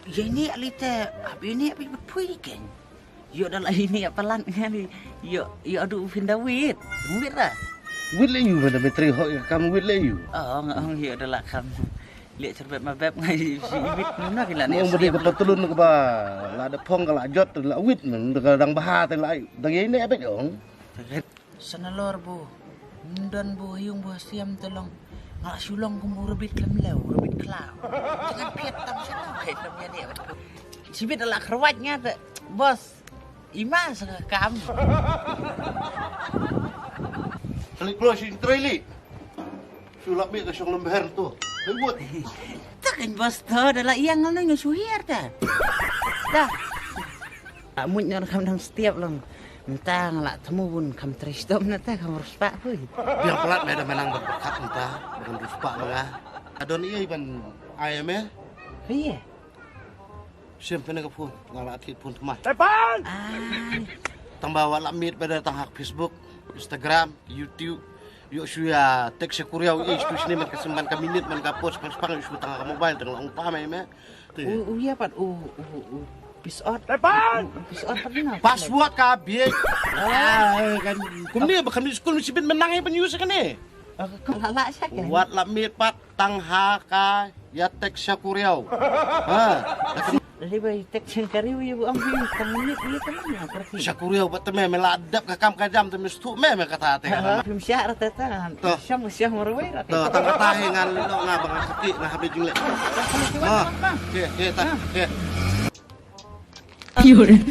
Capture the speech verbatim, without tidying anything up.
Ïa ine lite, ap ine ap ipui ken. Ïoh da la ine ap palat nga li. Ïoh, ïoh adu phin da wit. Wit da. Wit le ïu, manda me trei hok ïa kam wit le ïu. Oh, nga ong ïoh da la kam. Leh cerbet ma beb ngai si wit nuna ki la ne. Mo mesti ka patlun ka ba la da phong ka la jot la wit men da ka dang baha te la ai. Dang ine ap ong. Sanalor bu. Ndon bu hiung bu siam te long. Nga la shu long kum u rabbit khlem lew, u rabbit khlaw. Jangan piat tam sha kai tam ïa ne. Sibit la kharwat nga te. Bos. Ima sa ka kam. Kali klo shin trei li. Shu lap mi ka shong lem her tu. Hei wut. Ta kan bos to da la ïang ngal nang shu hiar ta. Ta. Mut nyor kam dang stiap long. Mynta nga la thmu bun kam trei stom na ta kam ruspa hui. Biang palat me da menang ban berkat mynta ban ruspa ma nga. Adon ïa ban ai me. Hui. Sim pene ka phone nga la thit phone tmai. Tepan. Tang ba wa la mit ba da tang hak Facebook, Instagram, YouTube. Ïoh shu ïa text sha Korea u ish tu sini man ka sim man ka minit man ka post pang spang ïoh shu tang ka mobile tang la ong pa me me. U u ïa pat u u u pisot. Tepan. U pisot pat na. Password ka biek. Ah kan. Kumne ba kan school mesti bin menang ïa ban use kane. Ka la la sha ka. Wat la mit pat tang ha ka ïa text sha Korea. Ha. Dei ba i tek chen kari u yu am hi kam ni yu kam ni apa ti. Sha Korea ba te me me la dap ka kam ka jam te me stu me me kata te. Film sha ra te ta. Shang shang marwei ra. To tang kata hi ngan lo nga ba nga seti na habis jingle. Ha. Ke ke ta ke. Yun.